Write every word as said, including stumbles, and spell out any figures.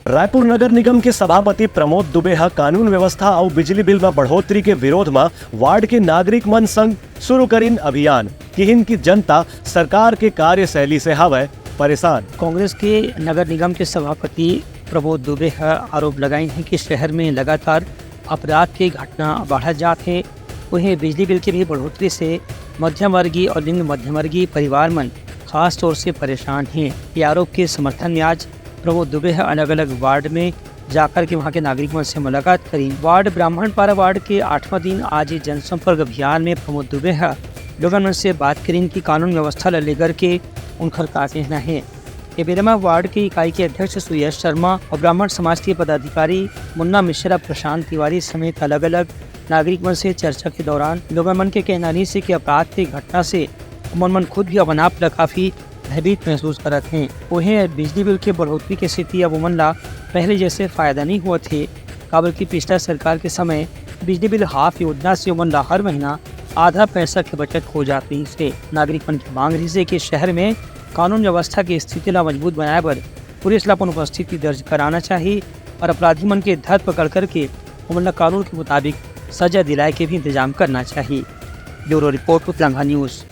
रायपुर नगर निगम के सभापति प्रमोद दुबे ह कानून व्यवस्था अउ बिजली बिल म बढ़ोतरी के विरोध म वार्ड के नागरिक मन संग शुरू करिन अभियान। किहिन कि जनता सरकार के कार्यशैली से हवय परेशान। कांग्रेस के नगर निगम के सभापति प्रमोद दुबे ह आरोप लगाइन हे कि शहर में लगातार अपराध के घटना बढ़त जात हे। उहें, बिजली बिल के भी बढ़ोतरी से मध्यम वर्गीय और निम्न मध्यम वर्गीय परिवार मन खास तौर से परेशान हे। ये आरोप के समर्थन में आज प्रमोद दुबे ह अलग-अलग वार्ड में जाकर के वहां के नागरिक मन से मुलाकात करिन। वार्ड ब्राह्मणपारा वार्ड के आठवां दिन आज ये जनसंपर्क अभियान में प्रमोद दुबे ह लोगन मन से बात करिन कि कानून व्यवस्था ल लेकर के उनकर का कहना हे। ये बेरा म वार्ड के इकाई के अध्यक्ष सुयश शर्मा और ब्राह्मण समाज के पदाधिकारी मुन्ना मिश्रा, प्रशांत तिवारी समेत अलग-अलग नागरिक मन से चर्चा के दौरान लोगन मन के कहना रहिस हे कि अपराध के घटना से उमन मन खुद भी अपन आप ल काफी भयभीत महसूस करत हें। उहें, बिजली बिल के बढ़ोतरी के सेती अब उमन ला पहले जैसे फायदा नहीं होत हे, काबर कि पिछला सरकार के समय बिजली बिल हाफ योजना से उमन ला हर महीना आधा पैसा के बचत हो जात रहिस हे। नागरिक मन के मांग रहिस हे कि शहर में कानून व्यवस्था के स्थिति ला मजबूत बनाए बर पुलिस ला अपन उपस्थिति दर्ज कराना चाही और अपराधी मन के धर पकड़ करके उमन ला कानून के मुताबिक सजा दिलाए के भी इंतजाम करना चाही। ब्यूरो रिपोर्ट, उतलंघा न्यूज।